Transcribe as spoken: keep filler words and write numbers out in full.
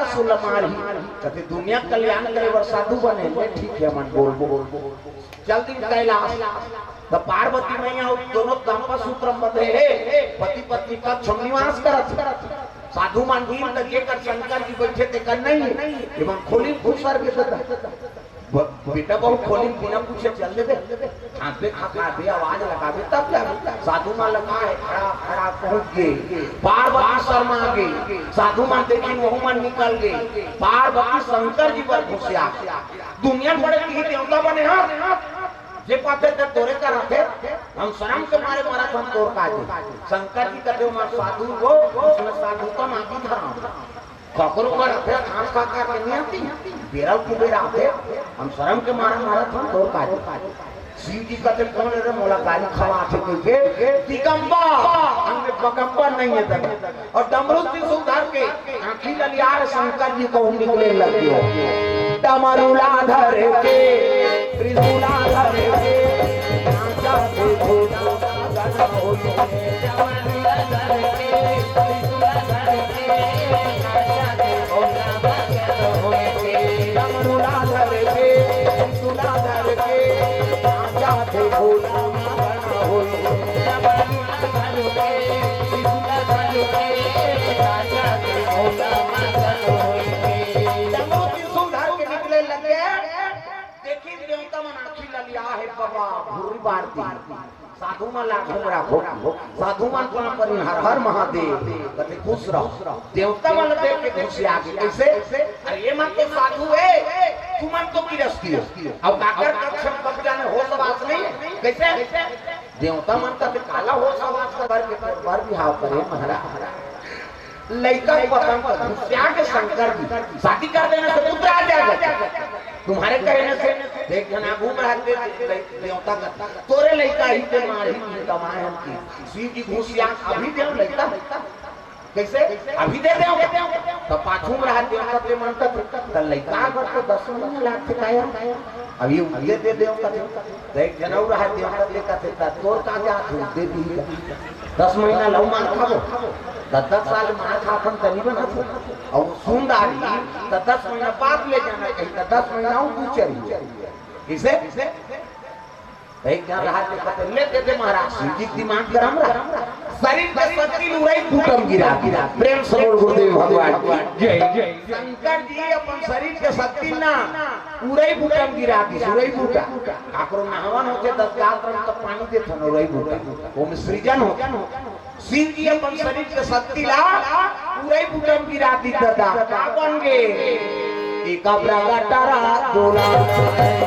सुलमारी। कथे दुनिया कल्याण करे बर साधु बने, ले ठीक हे, हमन बोलबो। चल दिन कैलाश। त पार्वती मैया अउ दोनों दंपा सूत्र म बंधे हे, पति पत्नी पक्ष म निवास करत हे। साधु मन दिन त जेकर शंकर जी बइठे तेकर नहीं हे, एमन खोली खुसर के ददा। ब-, बेटा बहू खोली बिना पूछे चल देबे। खाबे, खा, खाबे, आवाज लगाबे, तब जाबे। साधु मन लगा हे, खड़ा, खड़ा पहुंच गे। पार्वती शर्मा गे। साधु मन देखिन, वहू मन निकल गे। पार्वती शंकर जी बर घुसिया। दुनिया बड़े की देवता बने हस। जे पाथे ते तोरे करा थे। हम शर्म के मारे मरत हन तोर काजे। शंकर जी कथे, "मैं साधु हो, उसमें साधु का माटी धरा।" ककरो कर रथे, घास खा खा के नहीं आती, बेरा कुबेरा आथे, हम शर्म के मारे मरत हन तोर काजे। शिव जी कथे, "कौन रे मोला गाली खवाथे?" कहिके, "दिगंबर, हमने बगंबर नहीं हे दादा।" अउ डमरू त्रिशूलधर के आँखी ललियार शंकर जी कहूँ निकले लग गे। डमरूला धर के, त्रिशूला धर के, नाचा के भोला मगन होई गे। डमरूला धर के, त्रिशूला धर के, डमरूला धर के, त्रिशूला धर के, नाचा के भोला मगन होई गे। डमरू त्रिशूल धर के निकले लगे। देखिन देवता मन आँखी ललिया हे बाबा, भुर्री बार दी। साधु मन ला घुमरा घुम। साधु मन पाँव परिन, "हर हर महादेव।" कथे, "खुश रहो।" देवता मन देख के घुसिया गे। कैसे? "अरे ये मन तो साधु हे, तुमन तो गिरस्ती हो।" अब काकर कक्ष में कब जाने होश हवास नहीं हे। कैसे? देवता मन का काला होश हवास का करके तोर बर बिहाव करे महाराज। लइका पसंद कर, घुसिया के शंकर जी, शादी कर देने से पुत्र आ जाएगा। तुम्हारे कहने से देख जना घूम रहा दे, दे, देवता का, "तोरे लइका ही ते मार ही नहीं कमाए हम की।" शिव जी घुसिया, "अभी दे लइका।" कैसे? "अभी दे दे।" तो पाछू में रहा देवता ते मन तक, तो लइका अगर तो दस महीना लाग के आया, अभी दे दे देवता। तो एक जनऊ रहा देवता ते कहते, "तोर का जात हो, दे दी।" दस महीना लव मार खाबो, दस दस साल मार खाथन तनी बनत हो। अउ सुन डारी, त दस महीना बाद ले जाना कही, त दस महीना अउ तू चली। किसे? एक जन रहा ते कहते, "ले दे दे महाराज।" शिव जी दिमाग गरम रहा। शरीर के शक्ति उरई बूटा म गिरा दी। प्रेम से बोल गुरुदेव भगवान की जय। शंकर जी अपन शरीर के शक्ति ना उरई बूटा म गिरा दी, उरई बूटा। काकरो नहावन होथे, दस गात रंग तक पानी देथन, उरई बूटा। ओमे सृजन होथे। शिव जी अपन शरीर के शक्ति ला उरई बूटा म गिरा दी दादा। का बन गे? एका प्रगट रहा तोला।